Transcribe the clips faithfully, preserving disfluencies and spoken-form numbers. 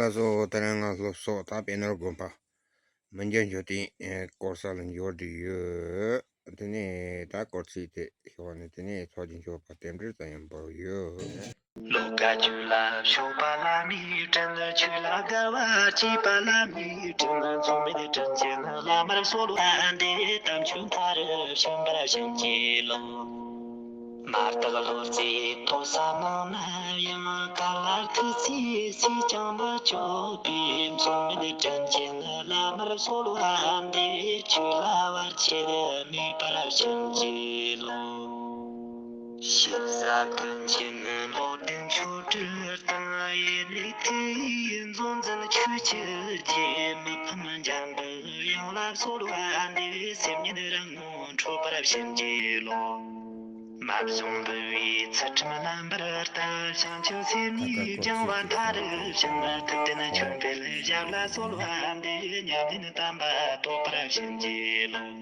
ལགས་སོ། དེ་རིང་ང་སློབ་གསོ་ད་དཔལ་ནོར་དགོན་པ་མི་འགྱུར་མཆོད་རྟེན་སྐོར་ས་ལ་འབྱོར་བསྡད་ཡོད། དེ་ནས་ད་སྐོར་ཚིག་དེ་ཞུ་བ་ནི། དེ་ནས་ཚོགས་ཀྱི་མཆོད་པ་རྟེན་འབྲེལ་ཙམ་ཡང་འབུལ་ཡོད། ལོ་ཀ་ཁྱོད་ལ་ཕྱོགས་པ་བླ་མའི་དྲིན། ཆོས་ལ་དགའ་བ་སྐྱེས་པ་བླ་མའི་དྲིན། མཚུངས་མེད་དྲིན་ཅན་བླ་མར་གསོལ་བ་འདེབས། དམ་ཆོས་མཐའ་རུ་ཕྱིན་པར་བྱིན་གྱིས་རློབས། མ་དག་བློ་རྩེ་མཐོ་ས་ནང་ན་ཡང་། ག་ལ་ཐུགས་བརྩེ་སྲིད་ཀྱང་མི་གཅོག་པའི། མཚུངས་མེད་དྲིན་ཅན་བླ་མར་གསོལ་བ་འདེབས། ཆོས་ལ་བར་ཆད་མེད་པར་བྱིན་གྱིས་རློབས། ཞབས་ས་ཀུན་མཁྱེན་བློ་ལྡན་མཆོག་སྤྲུལ་དང་། ཡེ་ནས་ཐུགས་ཡིད་མཛོད་འཛིན་ཆོས་ཀྱི་རྗེ། མི་ཕམ་འཇམ་དཔལ་དབྱངས་ལ་གསོལ་བ་འདེབས། སེམས་ཉིད་རང་ངོ་འཕྲོད་པར་བྱིན་གྱིས་རློབས། མ་བྱུང་འབུལ་བའི་ཚུལ་ཁྲིམས་རྣམ་པར་དག། བྱང་ཆུབ་སེམས་ཉིད་སྦྱང་བ་མཐའ་རུ་ཕྱིན། ཐུབ་བསྟན་མཆོད་འཕེལ་ཞབས་ལ་གསོལ་བ་འདེབས། ཉམས་ལེན་དམ་པ་ཐོབ་པར་བྱིན་གྱིས་རློབས།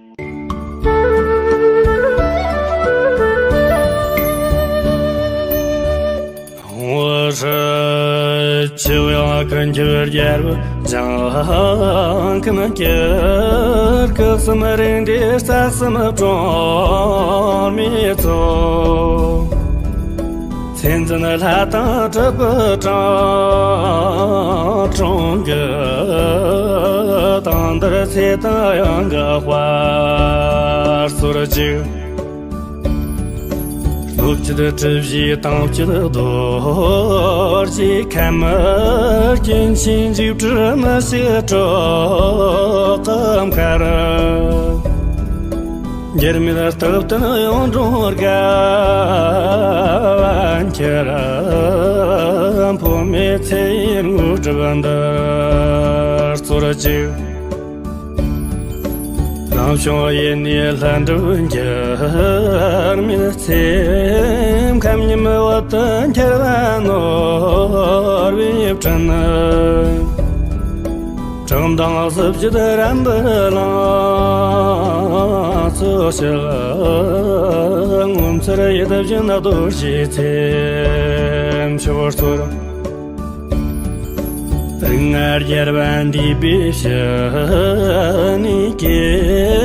འོ་ཧྲི། ཆུ་ཡང་ཀུན་གྱི་རྒྱལ་པོ་ལྗང་ཁུ་མ་སྐྱེར་ཀུ་སུམ་རིང་འདི་རྩ་གསུམ་སྒྲོན་མེ་ཚོགས། མཚན་འཛིན་ལྷ་དང་སྤྲུལ་སྐུ་དྲང་དྲང་གི། དང་འདིར་ཚེ་དང་གཡང་གི་དཔལ་སོར་ཅིག། སྟོབས་ཀྱིས་གྲུ་བཞིའི་དྭངས་བཅུད་རྡོ་རྗེ་ཁམས། སྐྱེ་འཆི་འཇིགས་བྲལ་མི་ཤིགས་གྲོགས་ཀྱི་མཁར། འགྱུར་མེད་སྟོབས་ལྡན་གཡུང་དྲུང་རྒྱལ་བ་ཁྱེད། འཕོ་མེད་ཚེ་ཡི་དངོས་གྲུབ་འདི་སྩོལ་ཅིག། རང་བྱུང་ཡེ་ནས་ལྷུན་གྲུབ་འགྱུར་མེད་ཚེམས་ཁམས་ཉི་མའི་འོད་དུ་འཁྱིལ་བ་ནོར་བུའི་སྤྲིན། བཀྲག་མདངས་གཟི་བརྗིད་རབ་འབུམ་ལང་ཚོ་ཞིག། ངོ་མཚར་ཡིད་བཞིན་རྡོ་རྗེའི་ཚེམས་མཆོག་སྩོལ། རིགས་ལྔ་རྒྱལ་བ་འདུས་པའི་ཞིང་ནས་སྐྱེས།